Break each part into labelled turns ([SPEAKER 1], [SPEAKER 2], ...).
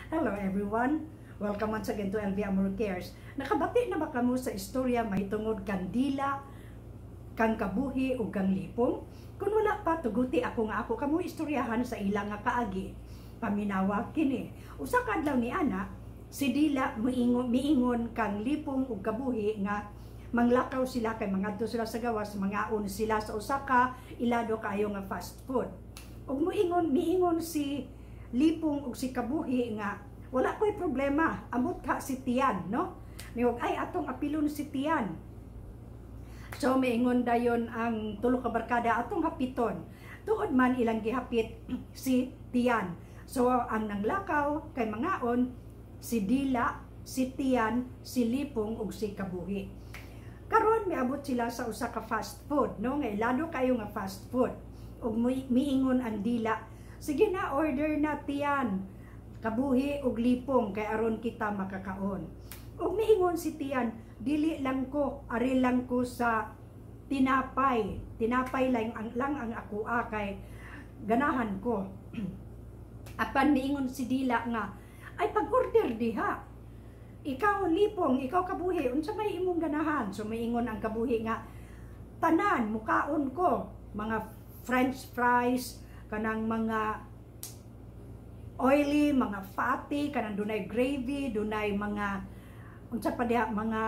[SPEAKER 1] Hello, everyone! Welcome once again to LV Amor Cares. Nakabati na ba kamo sa istorya mahitungod kang Dila, kang Kabuhi ug kang Lipong? Kung wala pa, tuguti ako nga ako kamo istoryahan sa ilang nga kaagi. Paminawa kini. Usa ka adlaw ni ana, si Dila miingon kang Lipong ug Kabuhi nga manglakaw sila kay mangadto sila sa gawas, mangaon sila sa usa ka ilado kaayo nga fast food. Ug miingon si Lipong ug si Kabuhi nga wala ko'y problema, amot ka si Tiyan, no? Niwag ay atong apilon si Tiyan. So miingon dayon ang tulo ka barkada, atong hapiton. Tuod man, ilang gihapit si Tiyan. So ang nanglakaw kay mangaon si Dila, si Tiyan, si Lipong ug si Kabuhi. Karon miabot sila sa usa ka fast food, no? Nga ilado kayo nga fast food. Ug miingon ang Dila, "Sige na, order na Tiyan, Kabuhi ug Lipong kay aron kita makakaon." Ug miingon si Tiyan, "Dili lang ko, ari lang ko sa tinapay. Tinapay lang ang akoa kay ganahan ko." Apan miingon si Dila nga, "Ay, pag-order diha. Ikaw Lipong, ikaw Kabuhi, unsa may imong ganahan?" So miingon ang Kabuhi nga, "Tanan, mukaon ko, mga french fries, kanang mga oily, mga fatty, kanang dunay gravy, dunay mga unsa pa diha, mga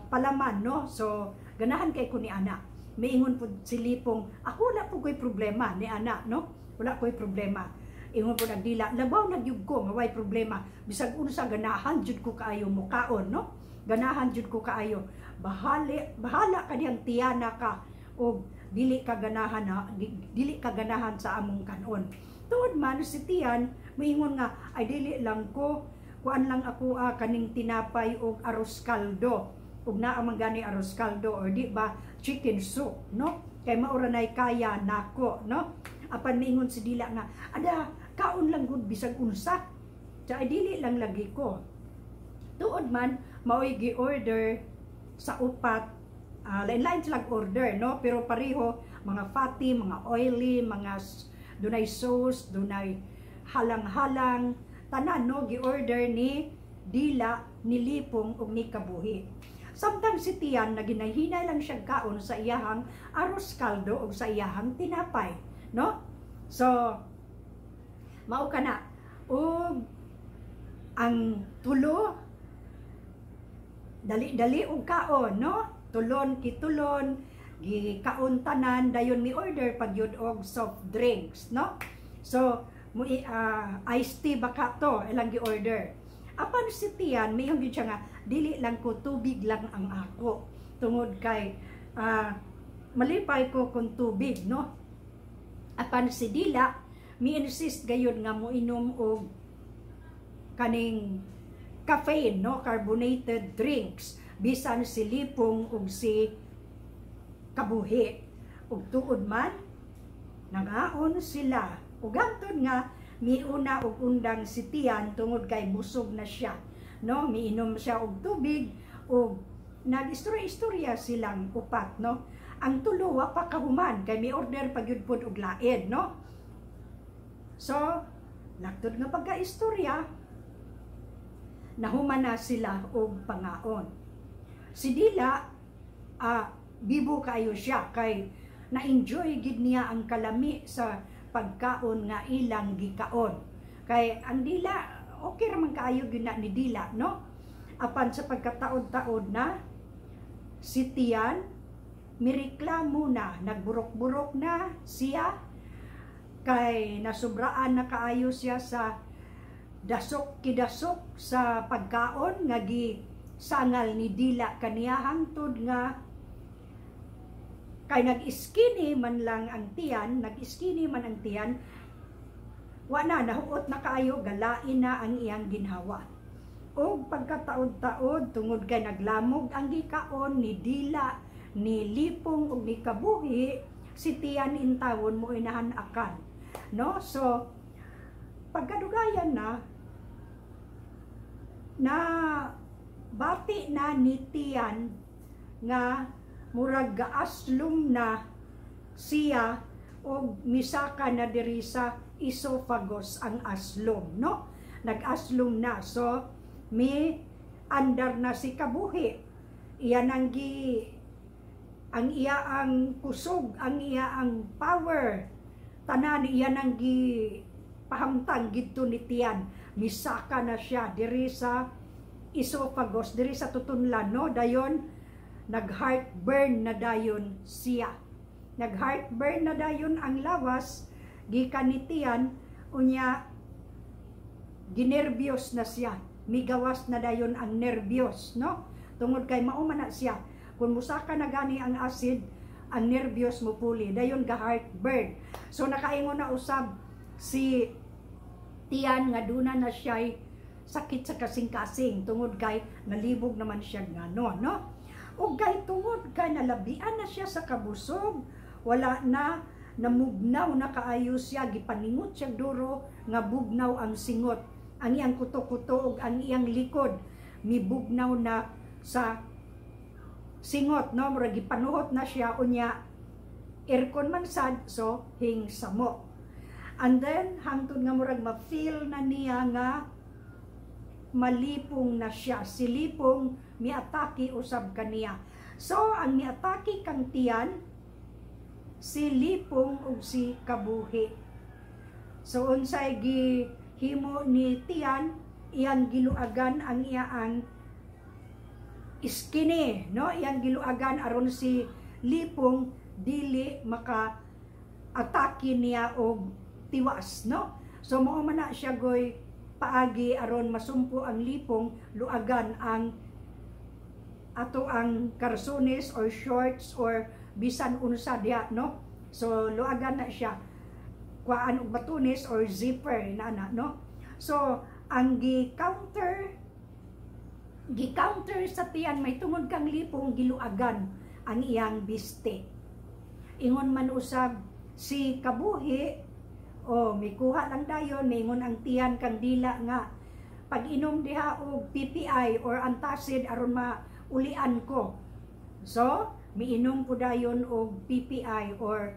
[SPEAKER 1] palaman, no? So ganahan kay ko ni ana." Miingon pud si Lipong, "Ako wala po ko'y problema ni ana, no? Wala ko'y problema." Ingon pud ang Dila, "Labaw na gyud ko nga way problema. Bisag unsa, ganahan jud ko kaayo mukaon, no? Ganahan jud ko kaayo. Bahali, bahala ka diyang tiyana ka og dili ka ganahan na dili ka ganahan sa among kanon." Tuod man, si Tiyan moingon nga, "Ay, dili lang ko, kuan lang ako, kaning tinapay og arroz caldo. Ug naa man gani arroz caldo or di ba chicken soup, no? Kay mao ra nay kaya nako, no?" Apan miingon si Dila nga, "Ada, kaon lang gud bisag unsa. Sa ay dili lang lagi ko." Tuod man, maoy gi-order sa upat, lain-lain silang order, no? Pero pareho, mga fatty, mga oily, mga dunay sauce, dunay halang-halang, tanan, no, gi-order ni Dila, ni Lipong ug ni Kabuhi. Samtang si Tiyan naginahinay lang siya kaon sa iyahang arroz caldo ug sa iyahang tinapay, no? So mao kana. Ug ang tulo dali-dali og kaon, no? Tulon kitulon, gikaon tanan, dayon mi order pagyud og soft drinks, no? So mo iced tea baka to ilang gi-order. Apan si Tiyan miingon gyud siya nga, "Dili lang ko, tubig lang ang ako." Tungod kay malipay ko kung tubig, no? Apan si Dila mi-insist gayud nga moinom og kaning caffeine, no, carbonated drinks, bisan si Lipong ug si Kabuhi. Ug tuod man, nangaon sila. Ug hangtod nga miuna og undang si Tiyan tungod kay busog na siya, no? Miinom siya og tubig ug nag-istorya-istorya silang upat, no? Ang tulo wa pa kahuman kay mi-order pa gyud pod og lain, no? So laktod nga pagka-istorya, nahuman na sila og pangaon. Si Dila, bibo kaayo siya kay na-enjoy gid niya ang kalami sa pagkaon nga ilang gikaon. Kay ang Dila, okay ra man kaayo gyud na ni Dila, no? Apan sa pagkataod-taod na, si Tiyan mireklamo na, nagburok-burok na siya kay nasubraan na kaayo siya sa dasok kidasok sa pagkaon nga gi sangal ni Dila kaniya, hangtod nga kay nag-skinny man lang ang tiyan, nag-skinny man ang tiyan, wa na, nahuot na kaayo, galain na ang iyang ginhawa. Og pagkataod-taod, tungod kay naglamog ang gikaon ni Dila, ni Lipong ug ni Kabuhi, si Tiyan intawon mo inahan akan. No? So, pagkadugayan na, na bati na ni Tiyan nga murag gaaslom na siya og misaka na diri sa esophagus ang aslom, no? Nag-aslom na. So mi andar na si Kabuhi. Iyan ang gi ang iya ang kusog, ang iya ang power. Tanan iya nang gi pahamtang gidto ni Tiyan. Misaka na siya diri sa esophagus, diri sa tutunlan, no? Dayon nag-heartburn na dayon siya. Nag-heartburn na dayon ang lawas gikan ni Tiyan, unya ginerbyos na siya. Migawas na dayon ang nerbyos, no? Tungod kay mao man na siya. Kung musaka na gani ang acid, ang nerbyos mo puli. Dayon ga heartburn. So nakaingon na usab si Tiyan nga duna na siya sakit sa kasing-kasing tungod kay nalibog naman siya ngano, no? Ug kay tungod kay nalabian na siya sa kabusog, wala na, namugnaw na kaayo siya, gipaningot siya duro nga bugnaw ang singot. Ang iyang kuto-kuto ug ang iyang likod mibugnaw na sa singot, no? Murag gipanuhot na siya, unya aircon man sad, so hingsamo. And then hangtod nga murag ma-feel na niya nga malipong na siya. Si lipong miatake usab kaniya. So ang miatake kang Tiyan, si lipong ug si Kabuhi. So unsay gihimo ni Tiyan? Iyang giluagan ang iyang iskini, no? Iyang giluagan aron si lipong dili maka atake niya og tiwas, no? So mao man na siya goy paagi aron masumpo ang lipong, luagan ang ato ang karsones or shorts or bisan unsa diha, no? So luagan na siya, kuhaan og batunis or zipper na na, no? So ang gi-counter sa Tiyan may tungod kang lipong, giluagan ang iyang biste. Ingon man usab si Kabuhi, oh, mikuha lang dayon, mingon ang Tiyan kang Dila nga pag inom diha og PPI or antacid aron maulian ko. So, miinom ko dayon og PPI or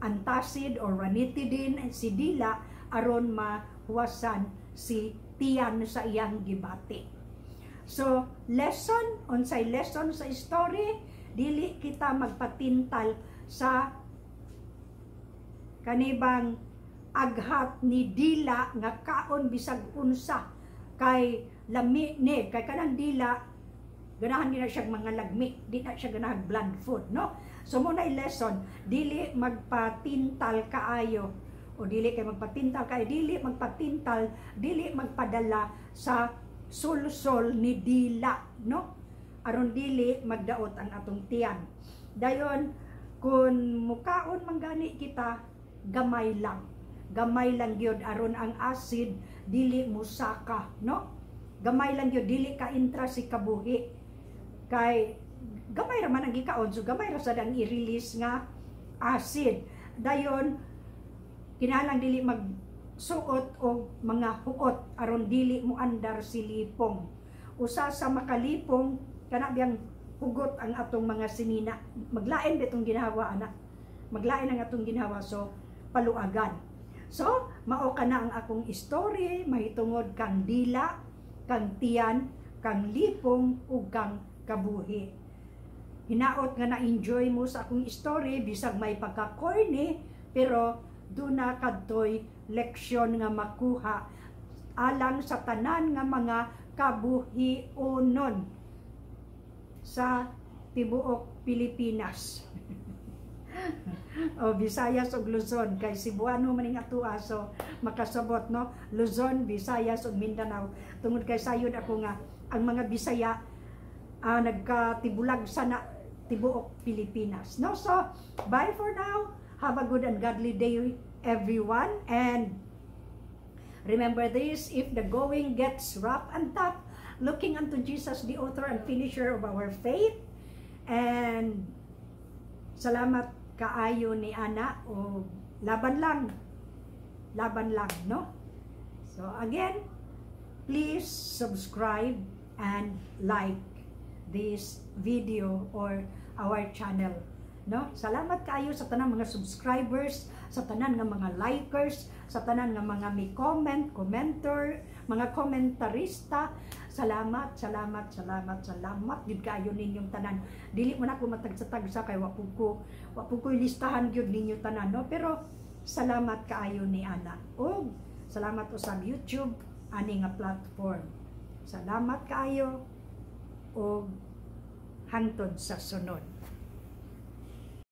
[SPEAKER 1] antacid or ranitidine si Dila aron mahuwasan si Tiyan sa iyang gibati. So, lesson, unsay lesson sa story? Dili kita magpatintal sa kanibang aghat ni Dila nga kaon bisag unsa kay lami ni, kay kanang Dila ganahan ni na siya mga lagmi, di na siya ganahan bland food, no? So mo na lesson, dili magpatintal kaayo o dili kay magpatintal kay dili magpatintal, dili magpadala sa sulsol ni Dila, no? Aron dili magdaot ang atong tiyan. Dayon kung mukaon man gani kita, gamay lang, gamay lang gyud aron ang acid dili musaka, no? Gamay lang gyud, dili ka intra si Kabuhi kay gamay ra man ang gikaon, so gamay ra sad ang i-release nga acid. Dayon kinahanglan dili magsuot og mga huot aron dili mo andar si lipong. Usa sa makalipong kana biyang hugot ang atong mga sinina. Maglain bitong ginhawa ana, maglain ang atong ginhawa, so paluagan. So, mao ka na ang akong story mahitungod kang Dila, kang Tiyan, kang lipong ug kang Kabuhi. Hinaot nga na-enjoy mo sa akong story bisag may pagka-corny, pero duna kadtoy leksyon nga makuha alang sa tanan nga mga kabuhionon sa tibuok Pilipinas o Visayas ug Luzon, kay Cebuano man ning atoa, so makasabot, no? Luzon, Visayas ug Mindanao, tungod kay sayod ako nga ang mga Bisaya nagkatibulag sana tibuok Pilipinas, no? So bye for now. Have a good and godly day, everyone, and remember this: if the going gets rough and tough, looking unto Jesus, the author and finisher of our faith. And salamat kaayo ni ana o laban lang. Laban lang, no? So again, please subscribe and like this video or our channel, no? Salamat kaayo sa tanang mga subscribers, sa tanan nga mga likers, sa tanan nga mga mi comment, commenter, mga komentarista. Salamat, salamat, salamat, salamat gyud kaayo ninyong tanan. Dili man ako matagsa-tagsa kay wa pud ko listahan gyud ninyo tanan, no? Pero salamat kaayo ni ana. Og salamat usab YouTube ani nga platform. Salamat kaayo og hangtod sa sunod.